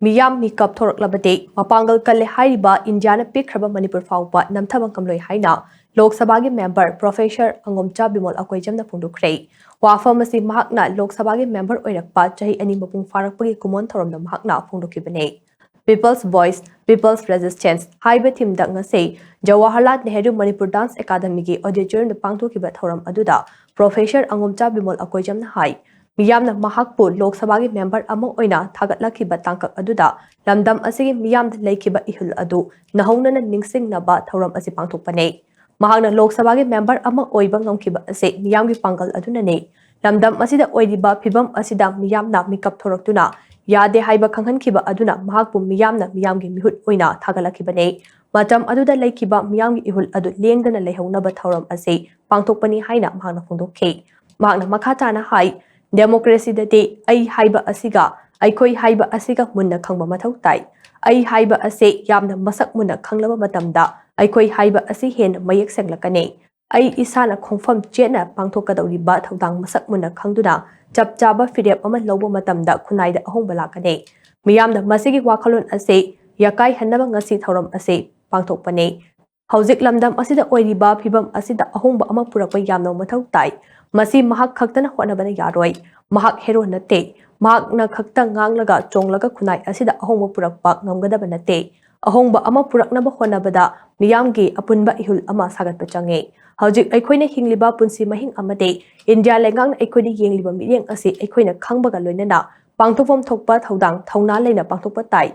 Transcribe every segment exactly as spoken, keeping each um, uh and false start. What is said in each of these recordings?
ꯃꯤꯌꯥꯝ ꯃꯤꯀꯞ ꯊꯣꯔꯛꯂꯕꯗꯤ ꯃꯄꯥꯡꯒꯜ ꯀꯜꯂꯦ ꯍꯥꯏꯔꯤꯕ ꯏꯟꯗꯤꯌꯥꯅ ꯄꯤꯈ꯭ꯔꯕ ꯃꯅꯤꯄꯨꯔ ꯐꯥꯎꯕ ꯅꯝꯊꯕ ꯉꯝꯂꯣꯏ ꯍꯥꯏꯅ ꯂꯣꯛ ꯁꯚꯥꯒꯤ ꯃꯦꯝꯕꯔ ꯄ꯭ꯔꯣꯐꯦꯁꯔ ꯑꯉꯣꯝꯆꯥ ꯕꯤꯃꯣꯜ ꯑꯀꯣꯏꯖꯝꯅ ꯐꯣꯡꯗꯣꯛꯈ꯭ꯔꯦ꯫ ꯋꯥꯐꯝ ꯑꯁꯤ ꯃꯍꯥꯛꯅ ꯂꯣꯛ ꯁꯚꯥꯒꯤ ꯃꯦꯝꯕꯔ ꯑꯣꯏꯔꯛꯄ ꯆꯍꯤ ꯑꯅꯤ ꯃꯄꯨꯡ ꯐꯥꯔꯛꯄꯒꯤ ꯀꯨꯃꯣꯟ ꯊꯧꯔꯝꯗ ꯃꯍꯥꯛꯅ ꯐꯣꯡꯗꯣꯛꯈꯤꯕꯅꯤ꯫ People's Voice, People's Resistance ꯍꯥꯏꯕ ꯊꯤꯝꯗ ꯉꯁꯤ ꯖꯋꯥꯍꯔꯂꯥꯜ ꯅꯦꯍꯔꯨ ꯃꯅꯤꯄꯨꯔ ꯗꯥꯟꯁ ꯑꯦꯀꯥꯗꯃꯤꯒꯤ ꯑꯣꯗꯤꯇꯣꯔꯤꯌꯝꯗ ꯄꯥꯡꯊꯣꯛꯈꯤꯕ ꯊꯧꯔꯝ ꯑꯗꯨꯗ ꯄ꯭ꯔꯣꯐꯦꯁꯔ ꯑꯉꯣꯝꯆꯥ ꯕꯤꯃꯣꯜ ꯑꯀꯣꯏꯖꯝꯅ ꯍꯥꯏ, ꯃꯤꯌꯥꯝꯅ ꯃꯍꯥꯛꯄꯨ ꯂꯣꯛ ꯁꯚꯥꯒꯤ ꯃꯦꯝꯕꯔ ꯑꯃ ꯑꯣꯏꯅ ꯊꯥꯒꯠꯂꯛꯈꯤꯕ ꯇꯥꯡꯀꯛ ꯑꯗꯨꯗ ꯂꯝꯗꯝ ꯑꯁꯤꯒꯤ ꯃꯤꯌꯥꯝꯗ ꯂꯩꯈꯤꯕ ꯏꯍꯨꯜ ꯑꯗꯨ ꯅꯧꯍꯧꯅꯅ ꯅꯤꯡꯁꯤꯡꯅꯕ ꯊꯧꯔꯝ ꯑꯁꯤ ꯄꯥꯡꯊꯣꯛꯄꯅꯤ꯫ ꯃꯍꯥꯛꯅ ꯂꯣꯛ ꯁꯚꯥꯒꯤ ꯃꯦꯝꯕꯔ ꯑꯃ ꯑꯣꯏꯕ ꯉꯝꯈꯤꯕ ꯑꯁꯤ ꯃꯤꯌꯥꯝꯒꯤ ꯄꯥꯡꯒꯜ ꯑꯗꯨꯅꯅꯤ꯫ ꯂꯝꯗꯝ ꯑꯁꯤꯗ ꯑꯣꯏꯔꯤꯕ ꯐꯤꯚꯝ ꯑꯁꯤꯗ ꯃꯤꯌꯥꯝꯅ ꯃꯤꯀꯞ ꯊꯣꯔꯛꯇꯨꯅ ꯌꯥꯗꯦ ꯍꯥꯏꯕ ꯈꯪꯍꯟꯈꯤꯕ ꯑꯗꯨꯅ ꯃꯍꯥꯛꯄꯨ ꯃꯤꯌꯥꯝꯅ ꯃꯤꯌꯥꯝꯒꯤ ꯃꯤꯍꯨꯠ ꯑꯣꯏꯅ ꯊꯥꯒꯠꯂꯛꯈꯤꯕꯅꯤ꯫ ꯃꯇꯝ ꯑꯗꯨꯗ ꯂꯩꯈꯤꯕ ꯃꯤꯌꯥꯝꯒꯤ ꯏꯍꯨꯜ ꯑꯗꯨ ꯂꯦꯡꯗꯅ ꯂꯩꯍꯧꯅꯕ ꯊꯧꯔꯝ ꯑꯁꯤ ꯄꯥꯡꯊꯣꯛꯄꯅꯤ ꯍꯥꯏꯅ ꯃꯍꯥꯛꯅ ꯐꯣꯡꯗꯣꯛꯈꯤ꯫ ꯃꯍꯥꯛꯅ ꯃꯈꯥ ꯇꯥꯅ ꯍꯥꯏ, ꯗꯦꯃꯣꯀ꯭ꯔꯦꯁꯤꯗꯗꯤ ꯑꯩ ꯍꯥꯏꯕ ꯑꯁꯤꯒ ꯑꯩꯈꯣꯏ ꯍꯥꯏꯕ ꯑꯁꯤꯒ ꯃꯨꯟꯅ ꯈꯪꯕ ꯃꯊꯧ ꯇꯥꯏ꯫ ꯑꯩ ꯍꯥꯏꯕ ꯑꯁꯤ ꯌꯥꯝꯅ ꯃꯁꯛ ꯃꯨꯟꯅ ꯈꯪꯂꯕ ꯃꯇꯝꯗ ꯑꯩꯈꯣꯏ ꯍꯥꯏꯕ ꯑꯁꯤ ꯍꯦꯟꯅ ꯃꯌꯦꯛ ꯁꯦꯡꯂꯛꯀꯅꯤ꯫ ꯑꯩ ꯏꯁꯥꯅ ꯈꯣꯡꯐꯝ ꯆꯦꯠꯅ ꯄꯥꯡꯊꯣꯛꯀꯗꯧꯔꯤꯕ ꯊꯧꯗꯥꯡ ꯃꯁꯛ ꯃꯨꯟꯅ ꯈꯪꯗꯨꯅ ꯆꯞ ꯆꯥꯕ ꯐꯤꯔꯦꯞ ꯑꯃ ꯂꯧꯕ ꯃꯇꯝꯗ ꯈꯨꯟꯅꯥꯏꯗ ꯑꯍꯣꯡꯕ ꯂꯥꯛꯀꯅꯤ꯫ ꯃꯤꯌꯥꯝꯅ ꯃꯁꯤꯒꯤ ꯋꯥꯈꯜꯂꯣꯟ ꯑꯁꯤ ꯌꯥꯀꯥꯏꯍꯟꯅꯕ ꯉꯁꯤ ꯊꯧꯔꯝ ꯑꯁꯤ ꯄꯥꯡꯊꯣꯛꯄꯅꯤ꯫ ꯍꯧꯖꯤꯛ ꯂꯝꯗꯝ ꯑꯁꯤꯗ ꯑꯣꯏꯔꯤꯕ ꯐꯤꯚꯝ ꯑꯁꯤꯗ ꯑꯍꯣꯡꯕ ꯑꯃ ꯄꯨꯔꯛꯄ ꯌꯥꯝꯅ ꯃꯊꯧ ꯇꯥꯏ꯫ ꯃꯁꯤ ꯃꯍꯥꯛ ꯈꯛꯇꯅ ꯍꯣꯠꯅꯕꯅ ꯌꯥꯔꯣꯏ꯫ ꯃꯍꯥꯛ ꯍꯦꯔꯣ ꯅꯠꯇꯦ꯫ ꯃꯍꯥꯛꯅ ꯈꯛꯇ ꯉꯥꯡꯂꯒ ꯆꯣꯡꯂꯒ ꯈꯨꯟꯅꯥꯏ ꯑꯁꯤꯗ ꯑꯍꯣꯡꯕ ꯄꯨꯔꯛꯄ ꯉꯝꯒꯗꯕ ꯅꯠꯇꯦ꯫ ꯑꯍꯣꯡꯕ ꯑꯃ ꯄꯨꯔꯛꯅꯕ ꯍꯣꯠꯅꯕꯗ ꯃꯤꯌꯥꯝꯒꯤ ꯑꯄꯨꯟꯕ ꯏꯍꯨꯜ ꯑꯃ ꯁꯥꯒꯠꯄ ꯆꯪꯉꯤ꯫ ꯍꯧꯖꯤꯛ ꯑꯩꯈꯣꯏꯅ ꯍꯤꯡꯂꯤꯕ ꯄꯨꯟꯁꯤ ꯃꯍꯤꯡ ꯑꯃꯗꯤ ꯏꯟꯗꯤꯌꯥ ꯂꯩꯉꯥꯛꯅ ꯑꯩꯈꯣꯏꯗ ꯌꯦꯡꯂꯤꯕ ꯃꯤꯠꯌꯦꯡ ꯑꯁꯤ ꯑꯩꯈꯣꯏꯅ ꯈꯪꯕꯒ ꯂꯣꯏꯅꯅ ꯄꯥꯡꯊꯣꯛꯐꯝ ꯊꯣꯛꯄ ꯊꯧꯗꯥꯡ ꯊꯧꯅꯥ ꯂꯩꯅ ꯄꯥꯡꯊꯣꯛꯄ ꯇꯥꯏ꯫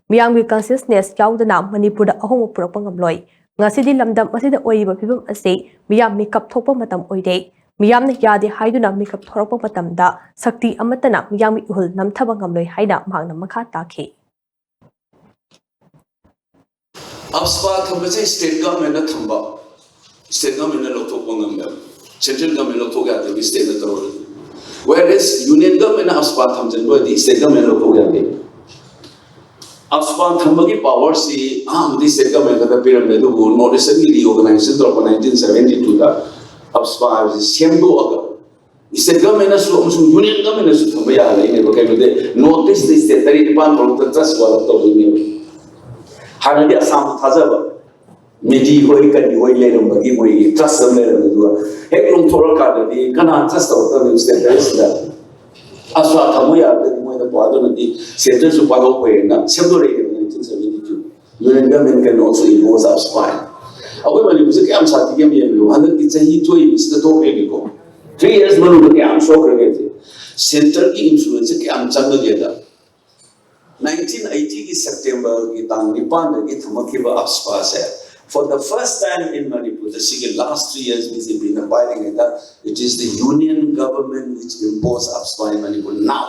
ꯃꯤꯌꯥꯝꯒꯤ consciousness ꯌꯥꯎꯗꯅ ꯃꯅꯤꯄꯨꯔꯗ ꯑꯍꯣꯡꯕ ꯄꯨꯔꯛꯄ ꯉꯝꯂꯣꯏ꯫ ꯉꯁꯤꯗꯤ ꯂꯝꯗꯝ ꯑꯁꯤꯗ ꯑꯣꯏꯔꯤꯕ ꯐꯤꯚꯝ ꯑꯁꯤ ꯃꯤꯌꯥꯝ ꯃꯤꯀꯞ ꯊꯣꯛꯄ ꯃꯇꯝ ꯑꯣꯏꯔꯦ꯫ ꯃꯤꯌꯥꯝꯅ ꯌꯥꯗꯦ ꯍꯥꯏꯗꯨꯅ ꯃꯤꯀꯞ ꯊꯣꯔꯛꯄ ꯃꯇꯝꯗ ꯁꯛꯇꯤ ꯑꯃꯠꯇꯅ ꯃꯤꯌꯥꯝꯒꯤ ꯏꯍꯨꯜ ꯅꯝꯊꯕ ꯉꯝꯂꯣꯏ ꯍꯥꯏꯅ ꯃꯍꯥꯛꯅ ꯃꯈꯥ ꯇꯥꯈꯤ꯫ ꯑꯞꯁꯄꯥ ꯊꯝꯕꯁꯦ ꯁ꯭ꯇꯦꯠ ꯒꯚꯔꯟꯃꯦꯟꯅ ꯊꯝꯕ, ꯁ꯭ꯇꯦꯠ ꯒꯚꯔꯟꯃꯦꯟꯅ ꯂꯧꯊꯣꯛꯄ ꯉꯝꯃꯦꯕ꯫ ꯁꯦꯟꯇ꯭ꯔꯦꯜ ꯒꯚꯔꯟꯃꯦꯟ ꯂꯧꯊꯣꯛ ꯌꯥꯗꯦꯕ, ꯁ꯭ꯇꯦꯠꯅ ꯇꯧꯔꯗꯤ꯫ Whereas ꯌꯨꯅꯤꯌꯟ ꯒꯚꯔꯟꯃꯦꯟꯅ ꯑꯞꯁꯄꯥ ꯊꯝꯖꯤꯟꯕ ꯑꯣꯏꯔꯗꯤ ꯁ꯭ꯇꯦꯠ ꯒꯚꯔꯟꯃꯦꯟ ꯂꯧꯊꯣꯛ ꯌꯥꯗꯦ꯫ ꯑꯞꯁꯄꯥ ꯊꯝꯕꯒꯤ ꯄꯥꯋꯔꯁꯤ ꯑꯍꯥꯟꯕꯗꯤ ꯁ꯭ꯇꯦꯠ ꯒꯚꯔꯟꯃꯦꯟ ꯈꯛꯇ ꯄꯤꯔꯝꯃꯦ, ꯑꯗꯨꯕꯨ ꯅꯣꯔꯠ ꯏꯁꯇꯔꯟꯒꯤ ꯔꯤꯑꯣꯔꯒꯅꯥꯏꯖꯦꯁꯟ ꯇꯧꯔꯛꯄ ꯅꯥꯏꯟꯇꯤꯟ ꯁꯚꯦꯟꯇꯤ ꯇꯨꯗ ꯑꯞꯁꯄꯥ ꯍꯥꯏꯕꯁꯤ ꯁꯦꯝꯗꯣꯛꯑꯒ ꯁ꯭ꯇꯦꯠ ꯒꯚꯔꯟꯃꯦꯟꯅꯁꯨ ꯑꯃꯁꯨꯡ ꯌꯨꯅꯤꯌꯟ ꯒꯚꯔꯟꯃꯦꯟꯅꯁꯨ ꯊꯝꯕ ꯌꯥꯔꯣꯏꯅꯦꯕ꯫ ꯀꯩꯒꯤꯅꯣꯗꯤ ꯅꯣꯔꯠ ꯏꯁꯇ ꯁ꯭ꯇꯦꯠ ꯇꯔꯦꯠ ꯅꯤꯄꯥꯟ ꯊꯣꯛꯂꯛꯇ ꯇ꯭ꯔꯁ ꯋꯥꯔꯛ ꯇꯧꯗꯣꯏꯅꯦꯕ꯫ ꯍꯥꯟꯅꯗꯤ ꯑꯁꯥꯝꯗ ꯊꯥꯖꯕ, ꯃꯤꯗꯤ ꯍꯣꯏ ꯀꯔꯤ ꯍꯣꯏ ꯂꯩꯔꯝꯕꯒꯤ ꯃꯣꯏꯒꯤ ꯇ꯭ꯔꯁ ꯑꯃ ꯂꯩꯔꯝꯃꯦ꯫ ꯑꯗꯨꯒ ꯍꯦꯛ ꯂꯣꯡꯊꯣꯛꯂꯀꯥꯟꯗꯗꯤ ꯀꯅꯥ ꯇ꯭ꯔꯁ ꯇꯧꯔꯛꯇꯕꯅꯤ ꯁ꯭ꯇꯦꯠ ꯇꯔꯦꯠꯁꯤꯗ? ꯑꯁ꯭ꯋꯥ ꯊꯝꯕ ꯌꯥꯔꯒꯗꯤ ꯃꯣꯏꯅ ꯄꯣ-, ꯑꯗꯨꯅꯗꯤ ꯁꯦꯟꯇꯔꯁꯨ ꯄꯥꯏꯍꯧꯕ ꯍꯦꯟꯅ ꯁꯦꯝꯗꯣꯔꯛꯏꯅꯦꯕ nineteen seventy two. Union government can also impose a spine. ꯑꯩꯈꯣꯏ ꯃꯅꯤꯄꯨꯔꯁꯦ ꯀꯌꯥꯝ ꯁꯥꯊꯤꯒꯦ ꯑꯃ ꯌꯦꯡꯕꯤꯌꯨ꯫ ꯍꯟꯗꯛꯀꯤ ꯆꯍꯤ ꯊꯣꯛꯏꯕꯁꯤꯗ ꯊꯣꯛꯄ ꯌꯦꯡꯉꯤꯀꯣ꯫ Three years ꯃꯅꯨꯡꯗ ꯀꯌꯥꯝ ꯁꯣꯛꯈ꯭ꯔꯒꯦ? ꯁꯦꯟꯇꯔꯒꯤ ꯏꯟꯐ꯭ꯂꯨꯌꯦꯟꯁꯁꯦ ꯀꯌꯥꯝ ꯆꯪꯉꯒꯦꯗ? ꯅꯥꯏꯟꯇꯤꯟ ꯑꯩꯠꯇꯤꯒꯤ ꯁꯦꯞꯇꯦꯝꯕꯔꯒꯤ ꯇꯥꯡ ꯅꯤꯄꯥꯟꯗꯒꯤ ꯊꯝꯃꯛꯈꯤꯕ ꯑꯞꯁꯄꯥꯁꯦ, for the first time in Manipur, ꯁꯤꯒꯤ last three years B J ꯄꯤꯅ ꯄꯥꯏꯔꯤꯉꯩꯗ, it is the union government which impose AFSPA in Manipur now.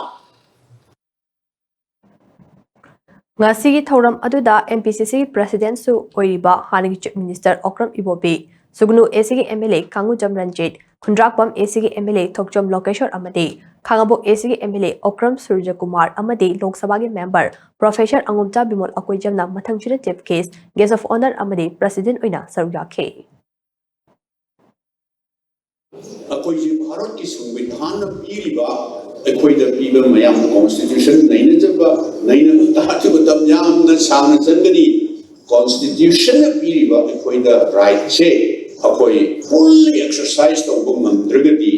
ꯉꯁꯤꯒꯤ ꯊꯧꯔꯝ ꯑꯗꯨꯗ ꯑꯦꯝ ꯄꯤ ꯁꯤ ꯁꯤꯒꯤ ꯄ꯭ꯔꯁꯤꯗꯦꯟꯠꯁꯨ ꯑꯣꯏꯔꯤꯕ ꯍꯥꯟꯅꯒꯤ ꯆꯤꯐ ꯃꯤꯅꯤꯁꯇꯔ ꯑꯣꯀ꯭ꯔꯝ ꯏꯕꯣꯕꯤ, ꯁꯨꯒꯅꯨ ꯑꯦ ꯁꯤꯒꯤ ꯑꯦꯝ ꯑꯦꯜ ꯑꯦ ꯀꯥꯡꯉꯨꯖꯝ ꯔꯟꯖꯤꯠ, ꯈꯨꯟꯗ꯭ꯔꯥꯛꯄꯝ ꯑꯦ ꯁꯤꯒꯤ ꯑꯦꯝ ꯑꯦꯜ ꯑꯦ ꯊꯣꯛꯆꯣꯝ ꯂꯣꯀꯦꯁꯣꯔ ꯑꯃꯗꯤ ꯈꯥꯉꯕꯣꯛ ꯑꯦ ꯁꯤꯒꯤ M L A Okram Surajkumar ꯑꯃꯗꯤ ꯂꯣꯛ ꯁꯚꯥꯒꯤ ꯃꯦꯝꯕꯔ ꯄ꯭ꯔꯣꯐꯦꯁꯔ ꯑꯉꯣꯝꯆꯥ ꯕꯤꯃꯣꯜ ꯑꯀꯣꯏꯖꯝꯅ ꯃꯊꯪꯁꯤꯗ chief guest, guest of honour ꯑꯃꯗꯤ ꯄ꯭ꯔꯁꯤꯗꯦꯟꯠ ꯑꯣꯏꯅ ꯁꯔꯨꯛ ꯌꯥꯈꯤ꯫ ꯑꯩꯈꯣꯏꯁꯦ ꯚꯥꯔꯠꯀꯤ ꯁꯪꯕꯤꯙꯥꯟꯅ ꯄꯤꯔꯤꯕ, ꯑꯩꯈꯣꯏꯗ ꯄꯤꯕ ꯃꯌꯥꯝ ꯀꯣꯟꯁꯇꯤꯇ꯭ꯌꯨꯁꯟ ꯅꯩꯅꯖꯕ, ꯅꯩꯅꯕ ꯇꯥꯔꯗꯤ ꯃꯇꯝ ꯌꯥꯝꯅ ꯁꯥꯡꯅ ꯆꯪꯒꯅꯤ꯫ ꯀꯣꯟꯁꯇꯤꯇ꯭ꯌꯨꯁꯟꯅ ꯄꯤꯔꯤꯕ ꯑꯩꯈꯣꯏꯗ ꯔꯥꯏꯠꯁꯦ ꯑꯩꯈꯣꯏ ꯐꯨꯜꯂꯤ ꯑꯦꯛꯁꯔꯁꯥꯏꯁ ꯇꯧꯕ ꯉꯝꯗ꯭ꯔꯒꯗꯤ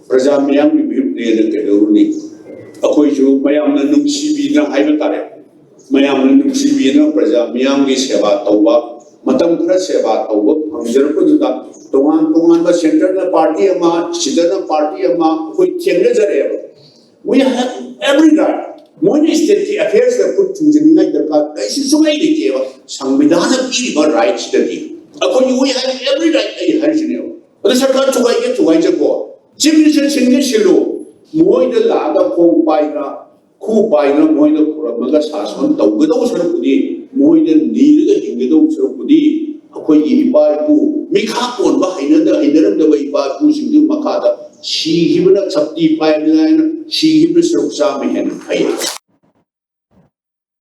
ꯄ꯭ꯔꯖꯥ ꯃꯤꯌꯥꯝꯒꯤ ꯃꯤꯍꯨꯠꯅꯦꯅ ꯀꯩꯗꯧꯔꯨꯅꯤ? ꯑꯩꯈꯣꯏꯁꯨ ꯃꯌꯥꯝꯅ ꯅꯨꯡꯁꯤꯕꯤꯗꯅ ꯍꯥꯏꯕ ꯇꯥꯔꯦ, ꯃꯌꯥꯝꯅ ꯅꯨꯡꯁꯤꯕꯤꯗꯅ ꯄ꯭ꯔꯖꯥ ꯃꯤꯌꯥꯝꯒꯤ ꯁꯦꯕꯥ ꯇꯧꯕ, ꯃꯇꯝ ꯈꯔ ꯁꯦꯕꯥ ꯇꯧꯕ ꯐꯪꯖꯔꯛꯄꯗꯨꯗ ꯇꯣꯉꯥꯟ ꯇꯣꯉꯥꯟꯕ ꯁꯦꯟꯇꯔꯅ ꯄꯥꯔꯇꯤ ꯑꯃ, ꯁꯤꯗꯅ ꯄꯥꯔꯇꯤ ꯑꯃ ꯑꯩꯈꯣꯏ ꯊꯦꯡꯅꯖꯔꯛꯑꯦꯕ꯫ We have every right. ꯃꯣꯏꯅ ꯁ꯭ꯇꯦꯠꯀꯤ ꯑꯦꯐꯤꯌꯔꯁꯇ ꯈꯨꯠ ꯊꯤꯡꯖꯤꯟꯅꯤꯡꯉꯥꯏ ꯗꯔꯀꯥꯔ ꯀꯔꯤꯁꯨ ꯁꯨꯡꯂꯩ ꯂꯩꯇꯦꯕ꯫ ꯁꯪꯕꯤꯙꯥꯟꯅ ꯄꯤꯔꯤꯕ ꯔꯥꯏꯠꯁꯤꯗꯗꯤ ꯑꯩꯈꯣꯏꯒꯤ we have every right ꯑꯩ ꯍꯥꯏꯔꯤꯁꯤꯅꯦꯕ꯫ ꯑꯗꯨ ꯁꯔꯀꯥꯔ ꯊꯨꯒꯥꯏꯒꯦ ꯊꯨꯒꯥꯏꯖꯀꯣ, ꯆꯤꯐ ꯃꯤꯅꯤꯁꯇꯔ ꯁꯤꯟꯒꯦ ꯁꯤꯜꯂꯨ, ꯃꯣꯏꯗ ꯂꯥꯛꯑꯒ ꯈꯣꯡ ꯄꯥꯏꯗꯅ ꯈꯨ ꯄꯥꯏꯗꯅ ꯃꯣꯏꯗ ꯈꯨꯔꯝꯃꯒ ꯁꯥꯁꯣꯟ ꯇꯧꯒꯗꯧꯕ ꯁꯔꯨꯛꯄꯨꯗꯤ, ꯃꯣꯏꯗ ꯅꯤꯔꯒ ꯍꯤꯡꯒꯗꯧꯕ ꯁꯔꯨꯛꯄꯨꯗꯤ, ꯑꯩꯈꯣꯏꯒꯤ ꯏꯄꯥ ꯏꯄꯨ, ꯃꯤꯈꯥ ꯄꯣꯟꯕ ꯍꯩꯅꯗ-, ꯍꯩꯅꯔꯝꯗꯕ ꯏꯄꯥ ꯏꯄꯨꯁꯤꯡꯗꯨ ꯃꯈꯥꯗ ꯁꯤꯈꯤꯕꯅ ꯁꯛꯇꯤ ꯄꯥꯏꯕꯅꯤ ꯍꯥꯏꯅ ꯁꯤꯈꯤꯕꯅ ꯁꯔꯨꯛ ꯆꯥꯝꯃ ꯍꯦꯟꯅ ꯐꯩ꯫